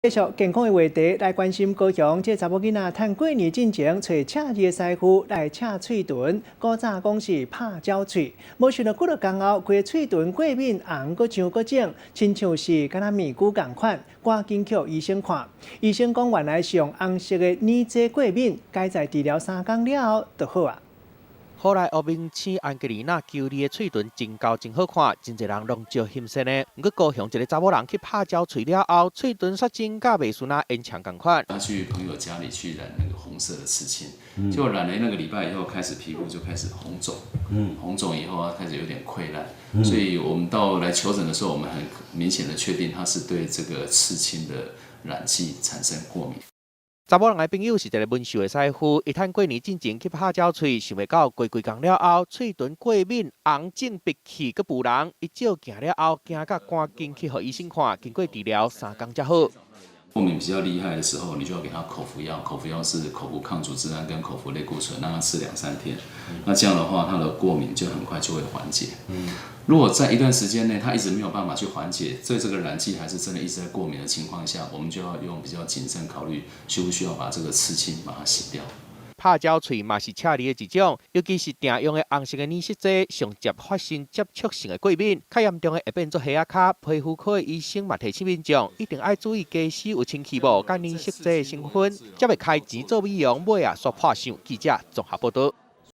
繼續健康的話題來關心高雄，這查某囡仔趁過年進前，揣赤字的師傅來赤喙唇，古早講是拍鳥喙，無想到幾落工後，規个喙唇過敏，紅閣脹閣腫，親像是敢若面龜仝款，趕緊去予醫生看。醫生講原來是用紅色的染劑過敏，該在治療3工了後就好矣。予來烏明星安吉麗娜裘莉的喙唇真厚真好看，真濟人攏足欣羨的。毋過高雄一个查某人去拍鳥喙了後，喙唇煞腫甲袂輸若煙腸仝款。他去朋友家裡去染那個紅色的刺青，就染了那個禮拜以後，開始皮膚就開始紅腫，紅腫以後啊，開始有點潰爛，所以我們到來求診的時候，我們很明顯的確定他是對這個刺青的染劑產生過敏。查某人的朋友是一个紋繡的師傅，伊趁過年進前去拍鳥喙，想袂到過幾工了後，喙唇過敏、紅腫、白氣閣浮膿，伊照鏡了後，驚甲趕緊去予醫生看，經過治療3工才好。過敏比較厲害的時候，你就要給他口服藥，口服藥是口服抗組織胺跟口服類固醇，讓他吃兩三天。那這樣的話，他的過敏就很快就會緩解。如果在一段時間內，他一直沒有辦法去緩解，對這個染劑還是真的一直在過敏的情況下，我們就要用比較謹慎考慮，需不需要把這個刺青把它洗掉。拍鳥喙嘛是赤字的一種，尤其是定用的紅色的染色劑，上捷發生接觸性的過敏，較嚴重的會變做蝦仔跤。皮膚科的醫生嘛提醒民眾，一定愛注意家私有清氣無，佮染色劑的成分，才袂開錢做美容，尾仔煞破相。記者綜合報導。